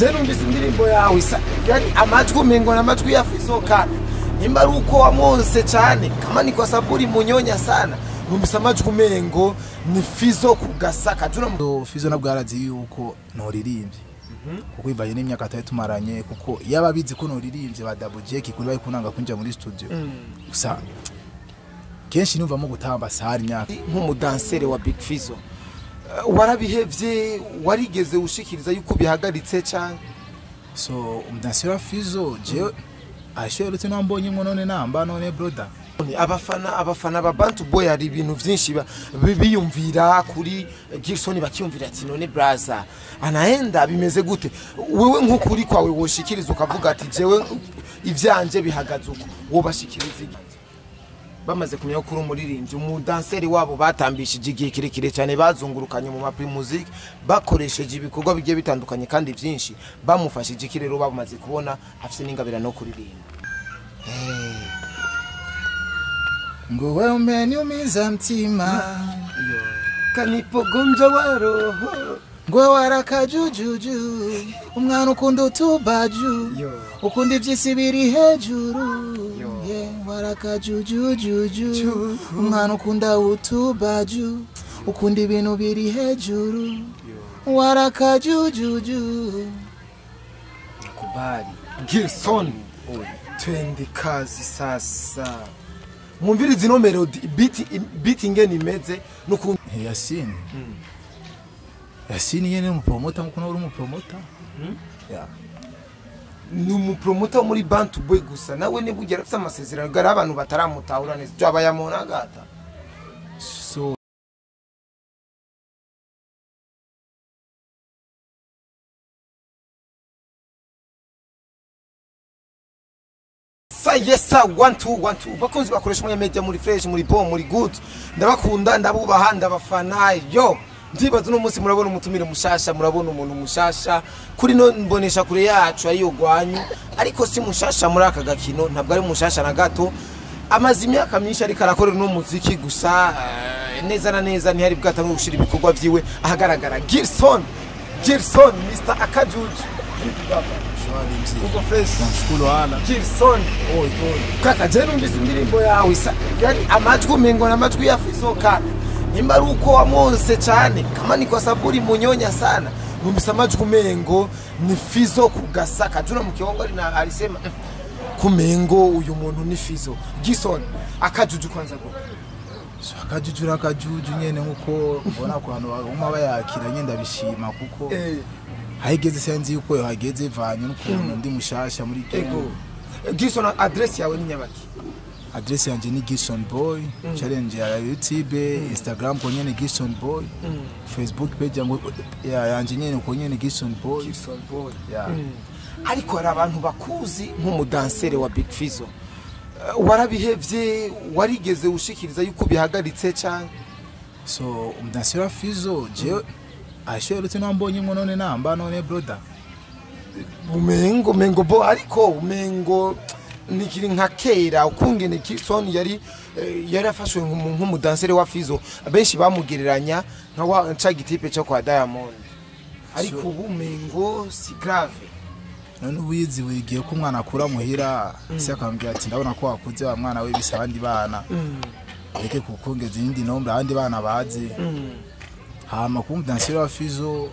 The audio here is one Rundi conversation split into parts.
Je numvise indirimbo yawe isa yani amajwi umengo n'amajwi ya Fizzo kaka, nimba ari uko wamwonse cyane kama ni kwa saburi munyonya sana, numvise amajwi umengo ni Fizzo ku Gasaka. Fizzo nabwo arazi yuko noririmbye kuko ivanye n'imyaka atari tumaranye, kuko yaba abizi ko noririmbye ba Double J kuri bari kunanga kunja muri studio. Gusa kenshi numvamo gutamba sari imyaka. Nk'umudansere wa Big Fizzo warabihevye, warigeze ushikiriza yuko bihagaritse cyane? So umudansere wa Fizzo je asherutse nambonye ngo none namba none brother. Abafana ba Bantu Boy hari ibintu vyinshi biyumvira kuri Gilson, bakiyumvira ati none braza anaenda bimeze gute? Wewe nk'ukuri kwawe woshikiriza ukavuga ati jewe ivyanje bihagaze uko, wobashikiriza iki? Bamaze kumenya ko uri umuririmbyi, umudanseri wabo batambishije igihe kirekire cyane, bazungurukanye mu ma Primusic, bakoresheje ibikorwa bigiye bitandukanye kandi byinshi, bamufashije iki rero bamaze kubona afise n'ingabira no kuririmba? Ngo wewe umeniumiza mtima kanipogonja wa roho, ngo warakajujuju umwana ukunda utubaju ukunda ivyisi biri hejuru, warakajujujuju umwana ukunda utubaju ukunda ibintu biri hejuru, warakajujuju. Nakubali Gilson, twende kazi sasa. Mwumvire zino melody beat ingene imeze nuko Yasin. Yasin yene umupromota nkuko uri umupromota. Yeah. Ni umupromota muri Bantu Boy gusa nawe ni bugera afite amasezerano gara abantu bataramutahura neza byo abayamona gata. So sa yes sir 1 2 1 2 bakunzi bakoresha umwe media muri fresh muri bon muri good, ndabakunda ndabubaha ndabafana. Yo ndibaza uno munsi murabona umutumire mushasha, murabona umuntu mushasha kuri no mbonesha kure yacu ariyo gwanyu, ariko si mushasha muri aka gakino, ntabwo ari mushasha na gato. Amaze imyaka myinshi ariko arakorera no muziki gusa neza na neza ntihari bwatangiye gushira ibikorwa vyiwe ahagaragara. Gilson Mr Akajuju uko fresh Gilson kaka, je numvise indirimbo yawe isa yani amajwi umengo n'amajwi ya Fizzo kaka, nimba ari uko wamwonse cyane kama ni kwa saburi munyonya sana, numvise amajwi umengo ni Fizzo ku Gasaka. Juna mu kiongo alisema kumengo uyu muntu ni Fizzo. Gilson akajuju kwanza go. So akajuju akajuju nyene nkuko mbona ko hano baguma bayakira nyenda bishima kuko haigeze senzi yuko yohageze vanye n'ukuntu ndi mushasha muri ego. Gilson address yawe ni nyabaki? Address yanje ni Gilson Boy, challenge ya YouTube, Instagram ko nyene Gilson Boy, Facebook page yangu yanje nyene ko nyene Gilson Boy. Gilson Boy. Yeah. Ariko hari abantu bakuzi nk'umudansere wa Big Fizzo, warabihevye, warigeze ushikiriza yuko bihagaritse cyane? So umudansere wa Fizzo je asherutse nambonye ngo none namba none brother umengo bo, ariko umengo nikiri nka kera ukungene Gilson yari yarafashwe nk'umudansere wa Fizzo, abenshi bamugereranya nka wa nca gitipe cyo kwa Diamond, ariko ubu umengo si grave. None ubizi wigiye ko umwana akura muhira se akambwira ati ndabona ko wakuze wa mwana we bisa abandi bana, reke kukongeza indi nombre abandi bana bazi. Hama kumva dansere wa Fizzo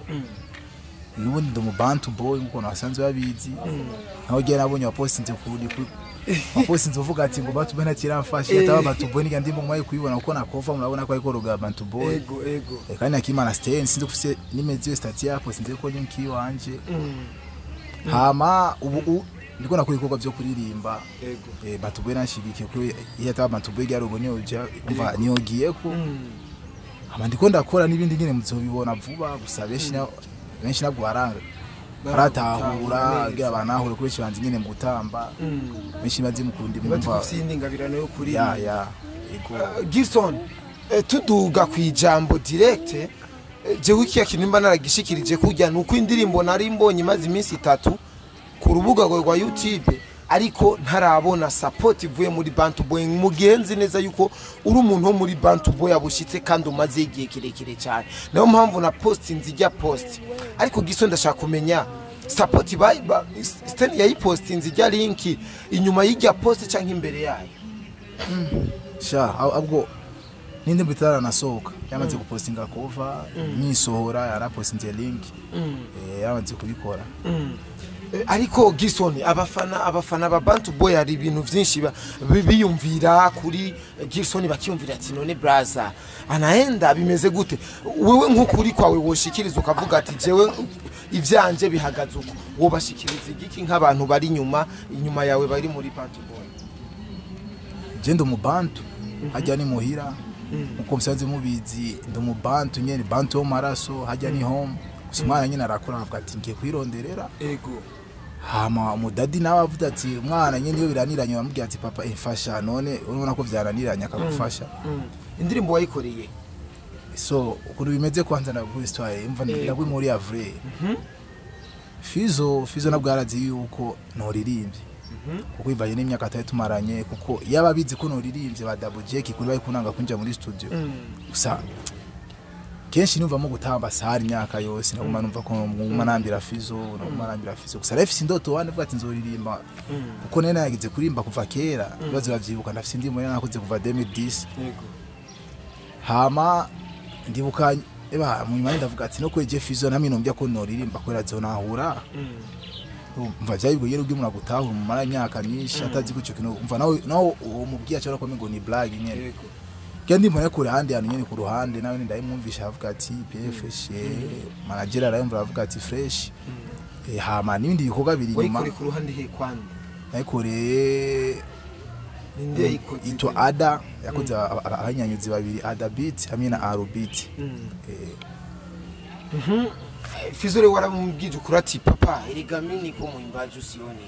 nubundi ndi mu Bantu Boy nkuko nasanzwe babizi, naho giye nabonye wapostinze kuri wapostinze uvuga ati ngo Bantu Boy ntakiramfashe ataba Bantu Boy ni ndimo mwaye kuyibona kuko nakova murabona ko ariko roga Bantu Boy. Ego ego. Kandi akimana Stein sinzi kufise nimeze statut ya postinze ko nki wanje. Hama ubu ndiko nakora ibikorwa byo kuririmba. Ego. Bantu Boy nashigikiye ko iyo ataba Bantu Boy garugo niyo umva niyo giye ko hama ndiko ndakora n'ibindi nyine muzobibona vuba gusa benshi nabwo baranga baratahura kugira banahure kuri kibanza nyine mu gutamba benshi bazi mukundi mumva bafite ingabirano yo kuri ya ego. Gilson tuduga kwijambo direct, jewe ikiya kinimba naragishikirije kujya nuko indirimbo nari mbonye imaze iminsi itatu ku rubuga rwa YouTube, ariko ntarabona support ivuye muri Bantu Boy. Mugenzi neza yuko uri umuntu wo muri Bantu Boy abushitse kandi umaze igihe kirekire cyane, niyo mpamvu na post nzijya post. Ariko Gilson ndashaka kumenya Support Sten yayipostinze ijya link inyuma y'ijya post canke imbere yayo? Sha, ahubwo n'indi bitaranasohoka yamaze gupostinga cover, nyisohora yarapostinze link, yamaze kubikora. Ariko Gison, abafana ba Bantu Boy hari ibintu vyinshi biyumvira kuri Gison, bakiyumvira ati none braza anaenda bimeze gute? Wewe nk'ukuri kwawe woshikiriza ukavuga ati jewe ivyanje bihagaze uko, wobashikiriza igiki nk'abantu bari inyuma yawe bari muri Bantu Boy? Je ndi umubantu, hajya ni muhira, uko musanze mubizi, ndi umubantu nyene, bantu wo maraso, hajya ni home. Gusa umwana nyene arakura akavuga ati ngiye kwironderera. Hama umudadi nawe avuga ati umwana nyene iyo biraniranye bamubwira ati papa imfasha, none urabona ko vyananiranye, akagufasha. Indirimbo wayikoreye? So ukuntu bimeze, kwanza ndaguha histoire, imva ndaguha inkuru ya vrai. Fizo nabwo yarazi yuko noririmbye, kuko ivanye n'imyaka twari tumaranye, kuko yaba abizi ko noririmbye ba Double Jack kuri bari kunanga kunja muri studio. Gusa kenshi numvamo gutamba sari imyaka yose, naguma numva ko nguma nambira Fizo, naguma nambira Fizo. Gusa rero indoto wane vuga ati nzoririmba, kuko nene nagize kurimba kuva kera, ibibazo uravyibuka, ndafise indirimbo nari nakoze kuva 2010. Hama ndibuka eba mu nyuma ndavuga ati no kweje Fizo namwe nombya ko noririmba kubera zonahura. Umva vyabiguye rero umuntu agutahura mu mara imyaka myinshi atazi ko ico kintu, umva nawe uwo mubwiye ashobora kuba ngo ni blague nyene. Kandi mbona ku ruhande hantu nyene ku ruhande nawe ndayimwumvisha avuga ati fresh, manager arayumva avuga ati fresh. Hama n'ibindi bikorwa biri inyuma. Wayikoreye ku ruhande he kwande? Nayikoreye Ninde yayikoze? Itwa Ada, yakoze abanyanyuzi babiri, Ada Beat hamwe na Aro Beat. Fizo rero waramubwije ukuri ati papa erega mimi niko muimbaji usione?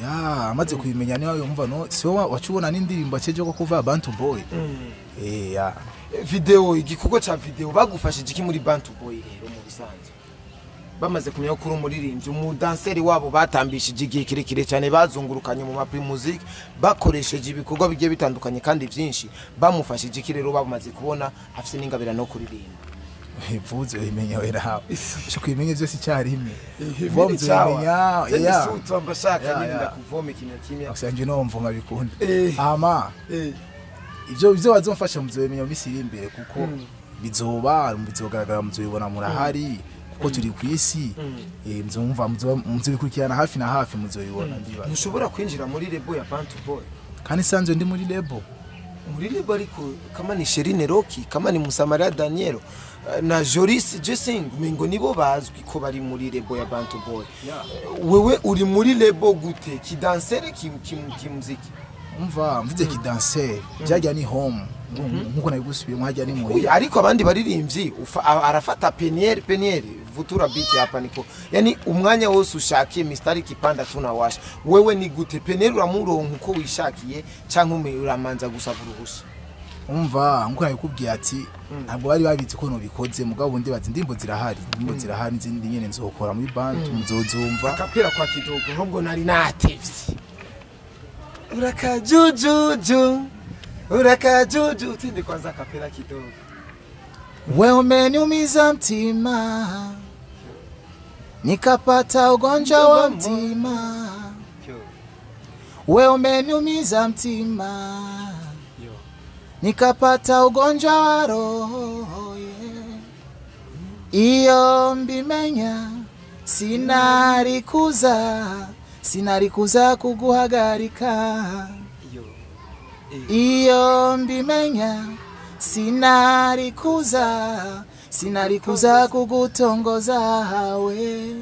Ya, amaze kubimenya niwe yumva no si wowe wacubona n'indirimbo aceje ko kuva Bantu Boy. Ya. Video, igikorwa ca video bagufashije iki muri Bantu Boy rero mu bisanzwe? Bamaze kumenya ko uri umuririmbyi, umudanseri wabo batambishije igihe kirekire cyane, bazungurukanye mu ma Primusic, bakoresheje ibikorwa bigiye bitandukanye kandi byinshi, bamufashije iki rero bamaze kubona afise n'ingabira no kuririmba? Vuze ubimenya we nawe. Ushobora kubimenya byose icyarimwe. Vuba muzobimenya, ya. Mbashaka Ya, nyine ya. ndakuvome kimya kimya. Gusa nje nomva nkabikunda. Hama ivyo bazomfasha muzobimenya mu minsi iri imbere, kuko bizoba bizogaragara, muzobibona, murahari kuko turi ku isi. Muzumva, muzobikurikirana hafi na hafi, muzobibona ndibaza. Ntushobora kwinjira muri label ya Bantu Boy? Kandi sanzwe ndi muri label. Muri label, ariko kama ni Sherine Rocky, kama ni Musamaria Daniel na Joris Jessing, mingo nibo bazwi ko bari muri label ya Bantu Boy. Wewe uri muri label gute? Kidansere, ki muziki? Umva, mvuze kidanse, byajya ni home nkuko nabigusubiyemo, hajya ni Oya, muhira. Ariko abandi baririmbyi arafata peniel peniel vutura beat hapa niko, yani umwanya wose ushakiye mistari kipanda tunawasha. Wewe ni gute? Peniel uramuronka uko wishakiye canke uramanza gusaba uruhusha? Umva, nkuko nabikubwiye ati ntabwo bari babizi ko nubikoze, mugabo ubundi bazi indirimbo zirahari, indirimbo zirahari n'izindi nyene nzokora muri Bantu muzozumva. Akapira kwa kidogo nubwo nari natevye. Urakajujuju, urakajuju, utinde kwanza akapera kidogo. We umeniumiza mtima, nikapata ugonjwa wa mtima. We umeniumiza mtima, nikapata ugonjwa wa roho, yeah. Iyo mbimenya sinarikuza, sinarikuza kuguhagarika. Iyo mbimenya sinarikuza, sinarikuza kugutongoza we.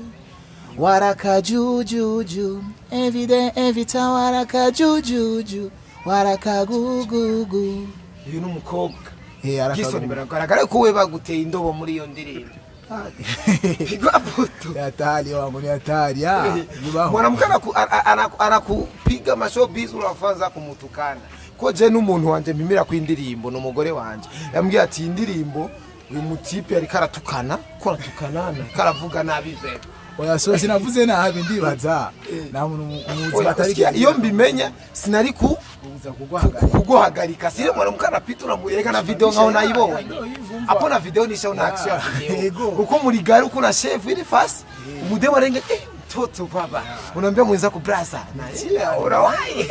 Warakajujuju everyday every time, warakajujuju, warakagugugu. Uyu ni umukobwa Gisoni, biragaragara ko we baguteye indobo muri iyo ndirimbo. Pigwa poto. Ni hatari wangu, ni hatari ya bibaho. Mwanamke anakupiga mashowbiz urafanza kumutukana. Ko je n'umuntu wanje mpimira ku indirimbo ni umugore wanje. Yambwiye ati indirimbo uyu mutipe ariko aratukana, ko aratukanana, karavuga nabi ve. Oya, so sinavuze nabi, ndibaza nta muntu mu buzima Oya, atari usikia, iyo mbimenya sinari ku kuza kuguhagarika. Kuguhagarika. Sile mwanamke anapita unamuyeka na video nkaho nayibonye. Hapo na video nishaona action ya video. Yego. Uko muri gari uko na chef ili fast. Umudemo arenge mtoto baba. Unaambia mwenzako brother na unawahi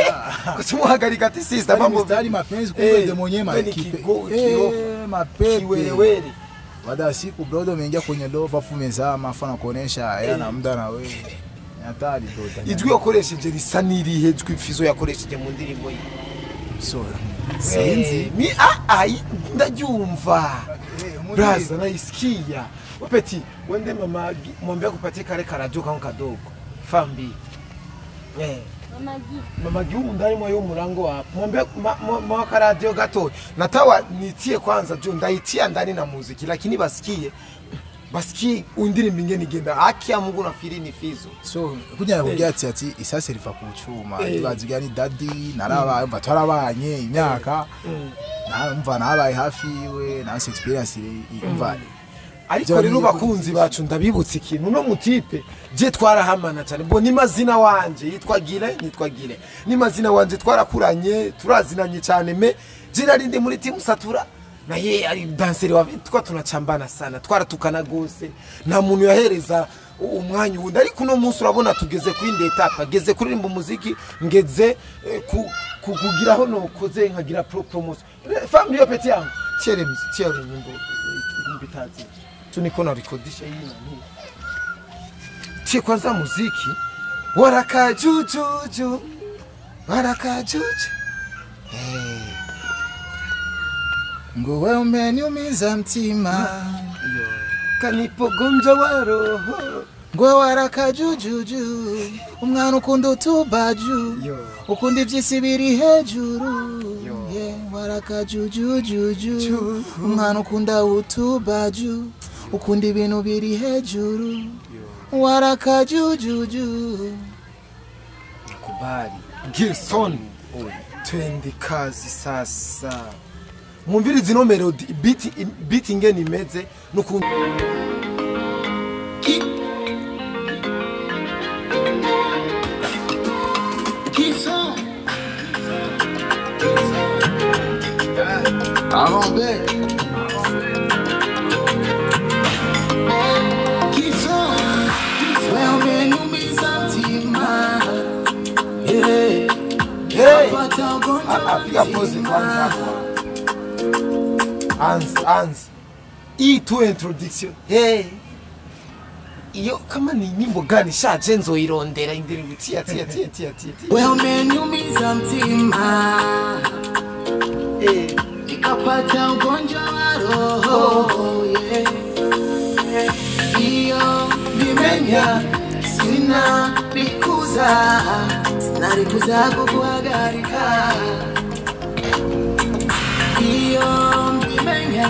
kusimuhagarika ati sister mambo ndani mapenzi kumbe de mwenyewe makipe. Mapepe. Kiwelewele. Baada ya siku brother umeingia kwenye love afu umezama afu anakuonesha yana muda na wewe. Hatari brother. Ijwi yakoresheje risa nirihe jwi Fizzo yakoresheje mu ndirimbo ye? So sinzi mi ndaryumva. Brother naisikia. Wapeti wende mama mwambie kupatie kale karadio kangu kadogo. Fambi. Mama Gi ndani mwa yo murango hapo. Mwambie mwa karadio gato. Natawa nitie kwanza juu ndaitia ndani na muziki lakini basikie indirimbo ingene igenda haki ya Mungu nafiri ni Fizzo. So kunya kugira ati isase rifa kucuma ibaziga ni daddy narabaye umva twarabanye imyaka mva nabaye hafi iwe na experience umva. Ariko rero bakunzi bacu ndabibutse ikintu no mutipe je twarahamana cyane bo ni mazina wanje yitwa Gile nitwa Gile ni mazina wanje twarakuranye turazinanye cyane me je narindi muri team Satura na ye ari danseri wa twa tunachambana sana twaratukana gose nta muntu yahereza umwanya wundi. Ariko no munsi urabona tugeze kuri ndetapa geze kuririmba umuziki ngeze kugiraho nokoze nkagira promotion family yo peti yangu tiere tiere nyimbo mbitazi tuniko na rekodisha hii nani tie kwanza muziki warakajujuju warakajuju ngo wewe umeniumiza mtima kanipogonja wa roho ngo warakajujuju umwana ukunda utubaju ukunda ivyisi biri hejuru warakajujujuju umwana ukunda utubaju ukunda ibintu biri hejuru warakajujuju. Nakubali Gilson, twende kazi sasa. Mwumvirize zino melody beat ingene imeze nukuntu Avant B. Qui sont? Ouais, on met nous mis en tima. Yeah. Hey. Apiga pose kwanza. Ans. Hii tu introduction. Hey. Iyo kama ni nyimbo gani shaje nzoirondera indirimbo tia tia tia tia tia. Ouais, on met nous mis en tima. Eh. Nikapata ugonjwa wa roho, yeah. Iyo bimenya sina bikuza sinarikuza kukuhagarika. Iyo bimenya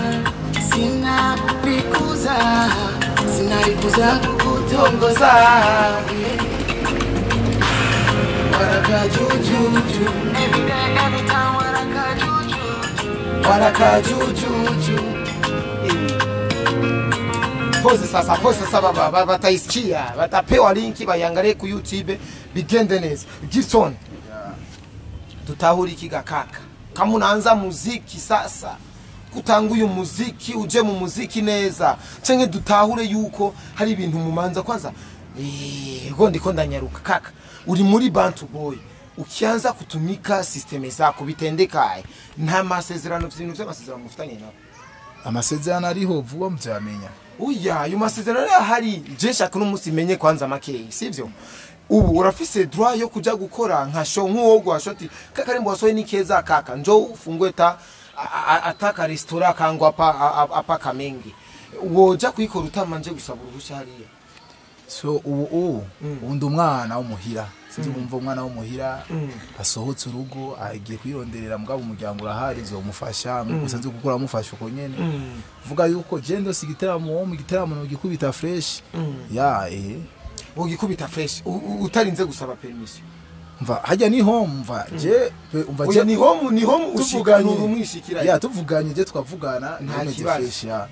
sina bikuza sinarikuza kukutongoza. Warakajujuju every day every time warakajuju warakajujuju. Pose sasa baba bataisikia batapewa linki bayangalie ku YouTube bigende neza. Gibson, tutahuri kiga kaka kama unaanza muziki sasa kutanguye umuziki uje mu muziki neza cenge dutahure yuko hari ibintu mumanza kwanza. Yego ndiko ndanyaruka kaka uri muri Bantu Boy ukianza kutumika system zako bitendekaye nta masezerano by'ibintu by'amasezerano mufitanye nabo. Amasezerano ariho vuba muzamenya. Oya ayo masezerano ahari je shaka n'umunsi menye kwanza makeyi sivyo. Ubu urafise droit yo kuja gukora nka show nk'uwo gwashoti kakarimbo wasoye ni keza kaka njo ufungue ta ataka restaurant kangwa apa Kamenge woja kuyikora utamanje gusaba uruhusha hariya. So ubu undi umwana w'umuhira sinzi kumva umwana w'umuhira asohotse urugo agiye kwironderera mugabo umuryango urahari uzomufasha usanzwe gukora amufasha uko nyene vuga yuko je ndo sigiteramo mu giteramo no gikubita fresh ya ugikubita fresh utarinze gusaba permission mva hajya ni home mva je umva je ni home ushikana umwishikira ya tuvuganye je twavugana nta kibazo ya.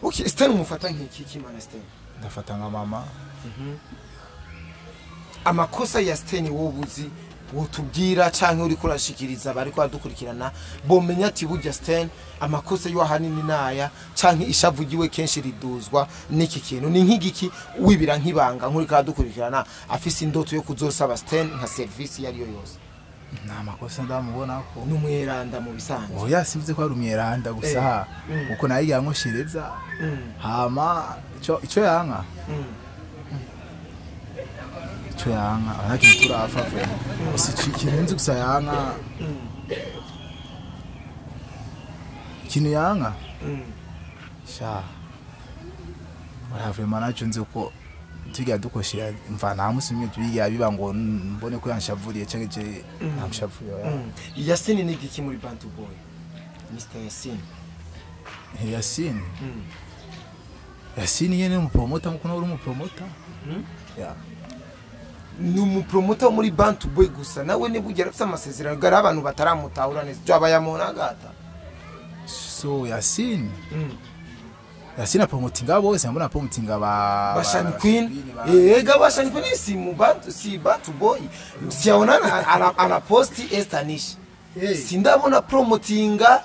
Okay, Sten umufata nk'iki kimana Sten ndafata nka mama. Amakosa ya Sten wobuzi Wotubwira canke uri kurashikiriza bari kwadukurikirana bomenya ati burya Sten amakosa yo ahanini naya canke ishavu giwe kenshi riduzwa n'iki kintu ni nk'igiki wibira nk'ibanga nkuri kadukurikirana afise indoto yo kuzosaba Sten nka service yari yo yose? Nta makosa ndamubona ko n'umweranda mu bisanzwe. Oya, simvuze ko ari umweranda gusa, kuko nayo yankoshereza. Hama ico yanka, ico yanka nta kintu turafa vraiment. Gusa ikintu nzi gusa yanka, ikintu yanka sha oya, vraiment naco nzi ko tugiye dukoshera mva nta musi umwe tubigira biba ngo mbone ko yanshavuriye canke je namushavuriye, oya. Yasini ni igiki muri Bantu Boy? Mr Yasini. Yasini, Yasini nyene ni umupromota nkuko nawe uri umupromota. Ya. Ni umupromota wo muri Bantu Boy gusa nawe ni bugera afite amasezerano gari abantu bataramutahura neza byo abayamona gata. So Yasini, Yasini apromotinga bose, mbona apromotinga ba Bashani Queen. Ega Bashani Queen si mu Bantu, si Bantu Boy. Siyaonana ana posti Estanish. Sindabona promotinga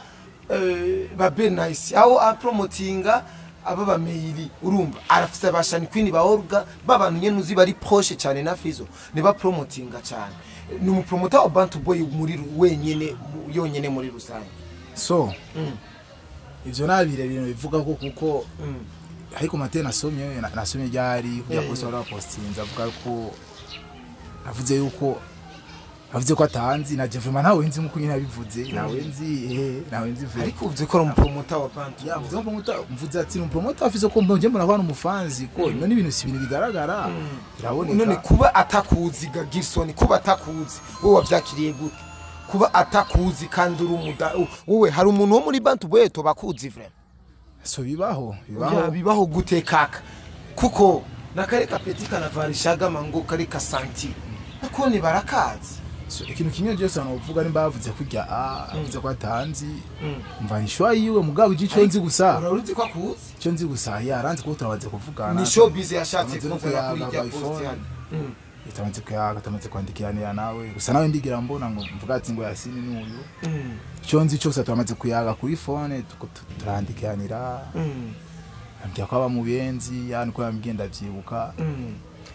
ba Nice aho apromotinga aba bameyiri, urumva arafise Bashani Queen ba Olga babantu nyene uzi bari proche cyane na Fizo ne ba promotinga cyane. Ni umupromota wa Bantu Boy muri wenyene yonyene muri rusange. So ivyo nabire bintu bivuga ko kuko ariko mate nasomye nasomye ryari kuya post wari postinze avuga ko avuze yuko avuze ko atanzi na vraiment ntawe nzi nkuko nyine yabivuze, ntawe nzi, ntawe nzi vraiment. Ariko uvuze ko ari umupromota wa Bantu. Ya, mvuze ko promota, mvuze ati ni umupromota afise ko mbonye mbona ko ari umufanzi ko none ibintu si ibintu bigaragara biraboneka. None kuba atakuzi ga Gilson, kuba atakuzi wowe wavyakiriye gute? Kuba atakuzi kandi uri umuda wowe hari umuntu wo muri Bantu Boy to bakuzi vraiment? So bibaho. Bibaho. Bibaho. Bibaho gute kaka? Kuko nakare ka petit kanavarishaga mango kare ka santi nako ni barakazi. So ikintu kimwe byose abantu bavuga nimba bavuze kurya avuze ko atanzi mva ni shwa yiwe, mugabo ico nzi gusa Uraruzi ko akuzi? Ico nzi gusa yaranzi ko turabaze kuvugana. Ni showbiz yashatse Amaze no kuzana kuri kuyaga irya by post phone. yani. Tamaze kuyaga, tamaze kwandikiranira nawe gusa nawe ndigira mbona ngo mvuga ati ngo Yasini n'uyu. Ico nzi cyose turamaze kuyaga kuri phone, turandikiranira, ambwira ko aba mu Buyenzi yani ko yambwiye ndavyibuka.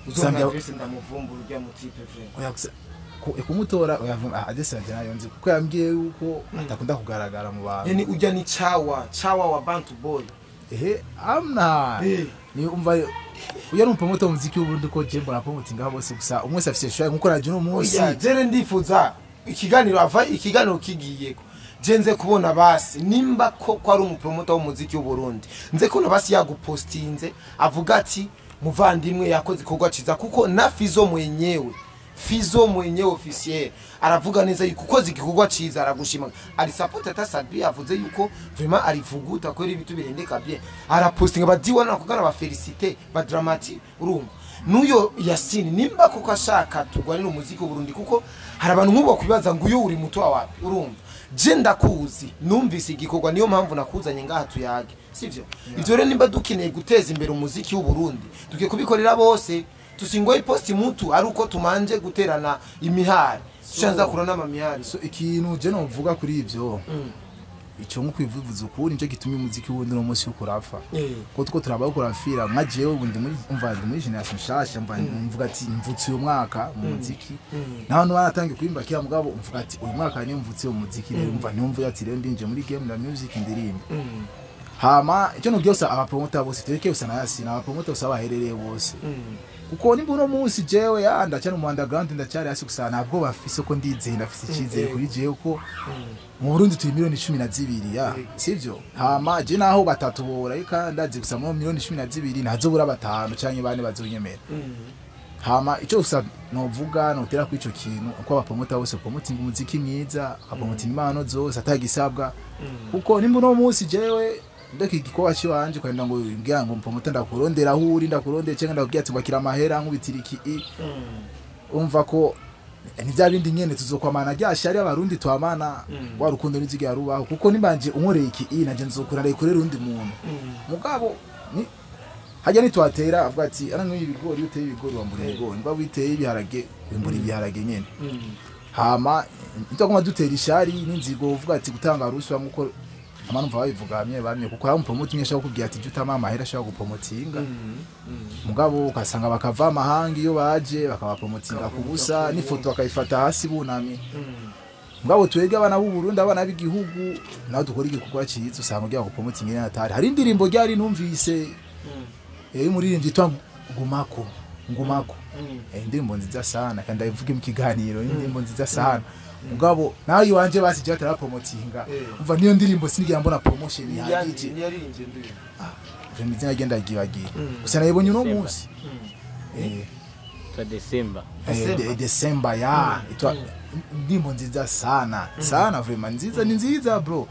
Uzona Zambia- adresse ndamuvumbura urya mu type vraiment. Oya gusa kumutora oya adresse yanje nayo nzi kuko yambwiye yuko atakunda kugaragara mu bantu. Yani urya ni chawa chawa wa Bantu Boy. Ehe, amna ni umva uya ni umupromoter w'umuziki w'Uburundi ko je mbona promotinga bose gusa umwe wese afise show nkuko radio no munsi. Oya, jere ndifuza ikiganiro ava ikiganiro kigiyeko je nze kubona basi nimba ko ari umupromota w'umuziki w'u Burundi, nze kubona basi yagupostinze avuga ati muvandimwe yakoze igikorwa ciza, kuko na Fizo mwenyewe, Fizo mwenyewe officiel aravuga neza yuko ukoze igikorwa ciza aragushima, ari support ata Sabi yavuze yuko vraiment arivuguta kweri ibitu birendeka bien, arapostinga badiwa nakugana ba félicité ba dramati. Urumva nuyo Yasini nimba koko ashaka tugwanira umuziki w'u Burundi, kuko hari abantu nk'ubu bakwibaza ngo uyo uri muto wapi? Urumva je ndakuzi, numvise igikorwa, niyo mpamvu nakuzanye ngaha tuyage, sivyo? Ivyo rero nimba dukeneye guteza imbere umuziki w'u Burundi tugiye kubikorera bose, tusingoye posti mutu ari uko tumanje guterana imihari tushanza kurana amamihari. So ikintu je novuga kuri ivyo, ico nko kwivuza ukuri nico gitumye umuziki w'Uburundi no munsi ukurapfa ko two turabaho kurafira nka jewe ubu ndi muri umva ndi muri generation nshasha mva mvuga ati mvutse uyu mwaka mu muziki naho baratangiye kuririmba kera, mugabo mvuga ati uyu mwaka niyo mvutse mu muziki rero umva niyo mvuga ati rero ndinje muri game na music ndirimba. Hama icyo no byose abapromota bose tureke gusa na Yasina, abapromota bose abaherereye bose, kuko nimba uno munsi jewe ya ndacyari mu underground ndacyari hasi gusa ntabwo bafise ko ndizeye, ndafise icyizere kuri jewe ko mu Burundi turi miliyoni 12 ya sivyo? Hama je naho batatu bora eka ndazi gusa mu miliyoni 12 ntazobura batanu canke bane bazonyemera. Hama icyo gusa novuga notera kuri ico kintu uko abapromota bose promoting umuziki mwiza, abapromoting impano zose atagisabwa, kuko nimba uno munsi jewe ndeka igikorwa ciwanje ukagenda ngo mbwira ngo mpromota ndakurondera aho uri ndakurondera canke ndakubwira ati ngwakira amahera nkubitira iki umva ko ni bya bindi nyene tuzokwamana rya shari abarundi twamana wa rukundo nizigera rubaho, kuko nimbanje unkoreye iki nanje nzokora ndayikorera undi muntu. Mugabo ni hajya nitwatera avuga ati ara nk'ibi ibigori, iyo uteye ibigori wambura ibigori, niba witeye ibiharage wimbura ibiharage nyene. Hama ntitwaguma dutera ishari n'inzigo, uvuga ati gutanga ruswa, nkuko ama numva babivuga bamwe bamwe, kuko hari umupromote umwe ashobora kukubwira ati jya utama amahera ashobora gupromotinga, mugabo ugasanga bakava amahanga iyo baje bakabapromotinga ku busa, n'ifoto bakayifata hasi bunamye. Mugabo twebwe abana b'u Burundi, abana b'igihugu, nawe dukora igikorwa cyiza, usanga ugira ngo promoting nyene atari. Hari indirimbo ryari numvise y'umuririmbyi yitwa Ngumako Ngumako, indirimbo nziza sana, kandi ndayivuge mu kiganiro, indirimbo nziza sana, mugabo nawe iwanje basi je atarapromotinga. Umva, niyo ndirimbo sinigira mbona promotion ihagije. Yaririmbye ndirimbo? Vraiment, izina rye ndagibagiye, gusa nayibonye uno munsi. Twa December. December. December ya itwa indirimbo nziza sana sana, vraiment nziza, ni nziza bro,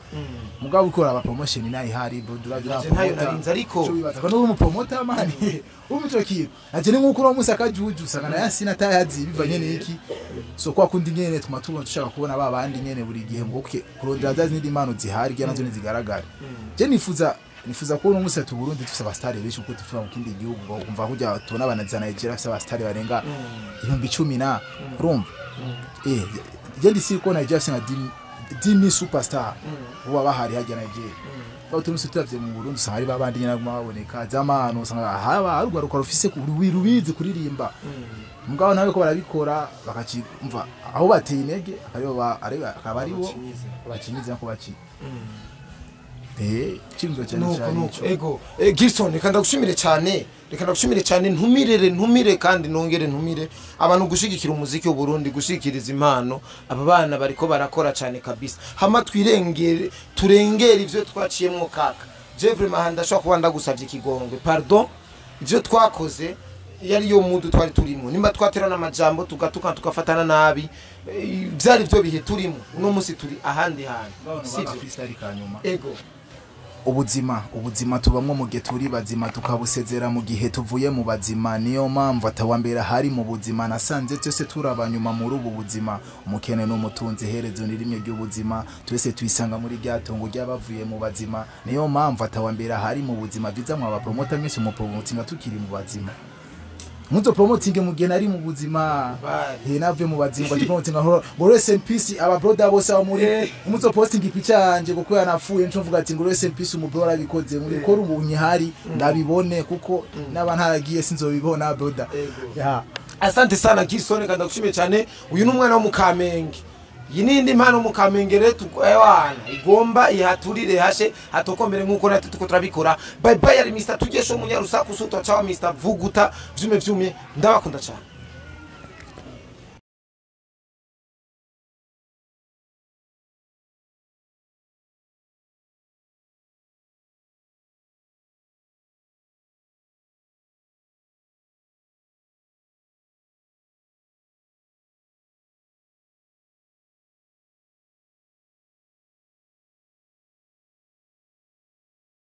mugabo ukora aba promotion nayo ihari bro, duravye. Nje ntayo narinzi ariko. Wibaza ko n'uri umupromoter man, uri kintu ati ni nkuko uno munsi akajuju usanga na Yasina atayazi bivanye n'iki. So kwa kundi nyene tuma tubona dushaka kubona ba bandi nyene buri gihe ngo okay, kurondera za zindi impano zihari kugira nazo ntizigaragare. Je nifuza kubona umunsi ati Burundi dufise abastari benshi kuko tuva mu kindi gihugu, ngo umva kujya tubona abana za Nigeria bafise abastari barenga 10,000 na urumva je ndisi ko Nigeria afise nka 10,000 superstar uba bahari hajya Nigeria. Aho turumse turavye mu Burundi, usanga ari babandi nyene baguma baboneka zamano, usanga haba hari urwaruka rufise rubizi kuririmba, mugabo nawe ko barabikora bakaci umva aho bateye intege akaba aribo bakinyize nko baci cimzo cyane Nuko cyane nuko ico. Ego, Gilson, reka ndagushimire cyane, reka ndagushimire cyane, ntumirere, ntumire kandi nongere ntumire abantu gushigikira umuziki w'u Burundi, gushigikiriza impano aba bana bariko barakora cyane kabisa. Hama twirengere, turengere ivyo twaciyemwo kaka. Jeffrey Mahanda, ashobora kuba ndagusavye ikigongwe, pardon, ivyo twakoze yari yo mudu twari turimo, nimba twaterana amajambo, tugatuka, tugafatana nabi, vyari byo bihe turimo. Uno munsi turi ahandi hantu, sivyo? Freestyle kanyuma. Ego. Ubuzima, ubuzima tubamwo mu gihe turi bazima, tukabusezera mu gihe tuvuye mu bazima. Niyo mpamvu atawambera hari mu buzima, nasanze twese turabanyuma muri ubu buzima, umukene n'umutunzi, iherezo ni rimwe ry'ubuzima, twese tuyisanga muri rya tongo ry'abavuye mu bazima. Niyo mpamvu atawambera hari mu buzima. Byiza mwaba promoter mwese mupromotinga tukiri mu bazima, muzo promoting mu gihe nari mu buzima. Bari. He nave mu bazima ngo promoting ngo rest in peace aba brother bose abo muri umuzo posting ipicha yanje kuko yanapfuye, nco mvuga ati ngo rest in peace umu brother abikoze muri kora ubu nyihari ndabibone, kuko naba ntaragiye sinzobibona brother. Ego. Ya. Asante sana Gilson, kandi ndagushimiye cyane. Uyu ni umwana wo mu Kamenge, iyi ni indi mpano mu Kamenge rero ewana igomba ihaturire hashe hatokombere nkuko natwe tuko turabikora. Bye bye, ari Mr Tugesho Umunyarusaku Sutwa chawa Mr Vuguta vyume vyumye, ndabakunda cyane.